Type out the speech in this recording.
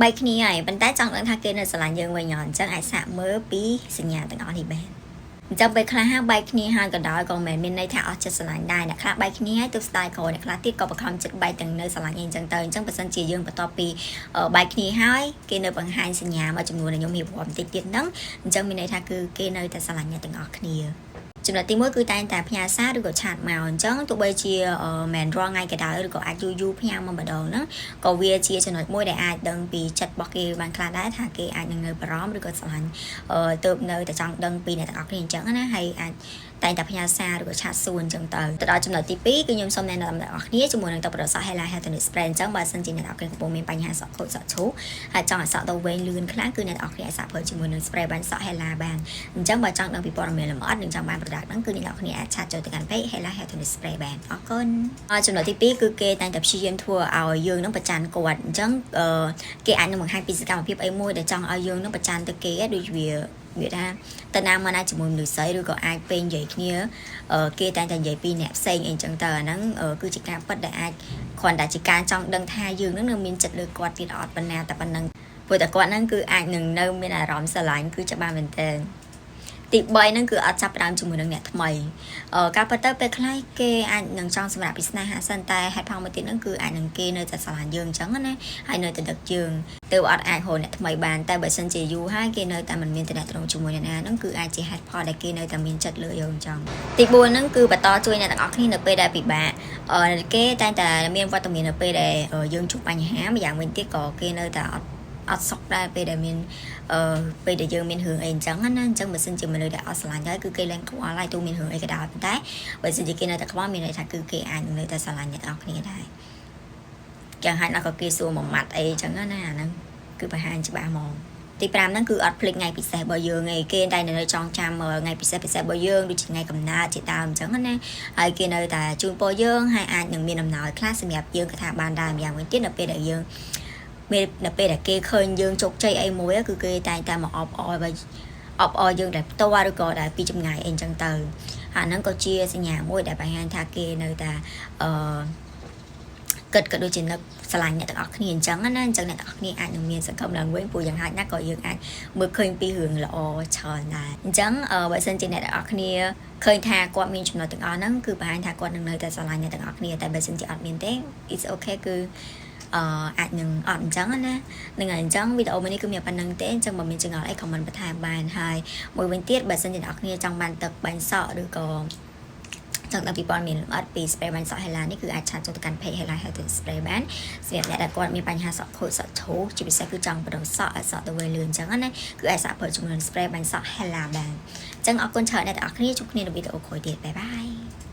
បែកគ្នាហើយប៉ុន្តែចង់ដឹងថាគេនៅស្រឡាញ់យើងវិញអត់អញ្ចឹងអាចសាកមើលពីសញ្ញាទាំងអស់នេះបានអញ្ចឹងពេលខ្លះហាបែកគ្នាហើយក៏ដោយក៏មិនមែនមានន័យថាអស់ចិត្តស្រឡាញ់ដែរអ្នកខ្លះបែកគ្នាហើយទើបស្ដាយក្រោយអ្នកខ្លះទៀតក៏បខំចិត្តបែកទាំងនៅស្រឡាញ់អីអញ្ចឹងទៅអញ្ចឹងបើសិនជាយើងបន្ទាប់ពីបែកគ្នាហើយគេនៅបង្ហាញសញ្ញាមួយចំនួនដែលខ្ញុំរៀបរាប់បន្តិចទៀតហ្នឹងអញ្ចឹងមានន័យថាគឺគេនៅតែស្រឡាញ់អ្នកទាំងអស់គ្នាចំណុចទី1គឺតែងតែផ្ញើសារឬក៏ chat មកអញ្ចឹងទោះបីជាមិនរាល់ថ្ងៃក៏ដោយឬក៏អាចយូរយូរផ្ញើមកម្ដងហ្នឹងក៏វាជាចំណុចមួយដែលអាចដឹងពីចិត្តរបស់គេបានខ្លះដែរថាគេអាចនឹងនៅបារម្ភឬក៏ស្រឡាញ់ទៅនៅតែចង់ដឹងពីអ្នកទាំងអស់គ្នាអញ្ចឹងណាហើយអាចតែងតែផ្ញើសារឬក៏ chat សួរអញ្ចឹងទៅទៅដល់ចំណុចទី2គឺខ្ញុំសូមណែនាំអ្នកទាំងអស់គ្នាជាមួយនឹងទឹកប្រសក់ Hela Hair Tonic Spray អញ្ចឹងបើសិនជាអ្នកទាំងអស់គ្នាកំពុងមានបញ្ហាសក់ខូចសក់ឈូសហើយចង់ឲ្យសក់ទៅវែងលឿនខ្លាំងគឺអ្នកទាំងអស់គ្នាអាចសាកប្រើជាមួយនឹង spray បាញ់សក់ Hela បានអញ្ចឹងបើចង់ដឹងពីព័ត៌មានលម្អិតនិងចង់បាន product ហ្នឹងគឺអ្នកទាំងអស់គ្នាអាច chat ចូលទៅកាន់ page Hela Hair Tonic Spray បានអរគុណចំណុចទី2គឺគេតែងតែព្យាយាមធ្វើឲ្យយើងនឹងប្រច័នគាត់អញ្ចឹងគេអាចនឹងបង្ហាញពីសកម្មភាពអីមួយដែលចង់ឲ្យយើងនឹងប្រច័នទៅគេដូចវាវាថាទៅណាមកណាជាមួយមនុស្សស្រីឬក៏អាចពេលនិយាយគ្នាគេតែងតែនិយាយពីអ្នកផ្សេងអីចឹងទៅអាហ្នឹងគឺជាការពិតដែលអាចគ្រាន់តែជាការចង់ដឹងថាយើងនឹងនៅមានចិត្តលើគាត់ទៀតអត់ប៉ុណ្ណាតែប៉ុណ្ណឹងព្រោះតែគាត់ហ្នឹងគឺអាចនឹងនៅមានអារម្មណ៍ស្រឡាញ់គឺច្បាស់មែនទែនទី3ហ្នឹងគឺអត់ចាប់ផ្ដើមជាមួយនឹងអ្នកថ្មីអឺការពិតទៅពេលខ្លះគេអាចនឹងចង់សម្រាប់ពីស្នេហាសិនតែហេតុផលមួយទៀតហ្នឹងគឺអាចនឹងគេនៅតែស្រឡាញ់យើងអញ្ចឹងណាហើយនៅតែដឹកយើងទៅអត់អាចរកអ្នកថ្មីបានតែបើសិនជាយូរហើយគេនៅតែមិនមានតំណែងជាមួយអ្នកណាហ្នឹងគឺអាចជាហេតុផលដែលគេនៅតែមានចិត្តលើយើងអញ្ចឹងទី4ហ្នឹងគឺបន្តជួយអ្នកទាំងអស់គ្នានៅពេលដែលពិបាកអឺគេតែងតែមានវត្តមាននៅពេលដែលយើងជួបបញ្ហាម្យ៉ាងវិញទៀតក៏គេនៅតែអត់អត់សុខដែរពេលដែលមានអឺពេលដែលយើងមានរឿងអីអញ្ចឹងណាអញ្ចឹងបើសិនជាមនុស្សដែលអត់ស្រឡាញ់ហើយគឺគេលែងខ្វល់ហើយទូមានរឿងអីក៏ដោយប៉ុន្តែបើសិនជាគេនៅតែខ្វល់មានន័យថាគឺគេអាចនៅតែស្រឡាញ់អ្នកទាំងអស់គ្នាដែរយ៉ាងហោចណាស់ក៏គេសួរមួយម៉ាត់អីអញ្ចឹងណាអាហ្នឹងគឺបង្ហាញច្បាស់ហ្មងទី5ហ្នឹងគឺអត់ភ្លេចថ្ងៃពិសេសរបស់យើងឯងគេតែនៅចងចាំថ្ងៃពិសេសពិសេសរបស់យើងដូចជាថ្ងៃកំណើតជាដើមអញ្ចឹងណាហើយគេនៅតែជូនពរយើងហើយអាចនឹងមានអំណោយខ្លះសម្រាប់យើងក៏ថាបានដែរម្យ៉ាងវិញទៀតនៅពេលដែលយើងមាននៅពេលដែលគេឃើញយើងជោគជ័យអីមួយគឺគេតែងតែមកអបអរបើអបអរយើងដែលផ្ទាល់ឬក៏ដែលពីចម្ងាយអីអញ្ចឹងទៅហើយហ្នឹងក៏ជាសញ្ញាមួយដែលបង្ហាញថាគេនៅតែអឺគិតក៏ដូចជានឹកស្រឡាញ់អ្នកទាំងអស់គ្នាអញ្ចឹងណាអញ្ចឹងអ្នកទាំងអស់គ្នាអាចនឹងមានសង្ឃឹមឡើងវិញព្រោះយ៉ាងហោចណាស់ក៏យើងអាចមើលឃើញពីរឿងល្អច្រើនដែរអញ្ចឹងបើសិនជាអ្នកទាំងអស់គ្នាឃើញថាគាត់មានចំណុចទាំងអស់ហ្នឹងគឺបង្ហាញថាគាត់នឹងនៅតែស្រឡាញ់អ្នកទាំងអស់គ្នាតែបើសិនជាអត់មានទេ it's okay គឺអឺអាចនឹងអត់អញ្ចឹងណានឹងហើយអញ្ចឹងវីដេអូមួយនេះគឺមានប៉ុណ្្នឹងទេអញ្ចឹងបើមានចម្ងល់អី comment បន្ថែមបានហើយមួយវិញទៀតបើសិនជាអ្នកគ្នាចង់បានទឹកបាញ់សក់ឬក៏ចង់ដឹងពីព័ត៌មានលម្អិតពី spray បាញ់សក់ Hela នេះគឺអាច chat ចូលទៅកាន់ page Hela Health Spray បានសម្រាប់អ្នកដែលគាត់មានបញ្ហាសក់ខូចសក់ឈូសជាពិសេសគឺចង់បដូរសក់ឲ្យសក់ទៅវិញលឿនអញ្ចឹងណាគឺអាចសាកប្រើជាមួយនឹង spray បាញ់សក់ Hela បានអញ្ចឹងអរគុណច្រើនអ្នកទាំងអស់គ្នាជួបគ្នានៅវីដេអូក្រោយទៀត bye bye.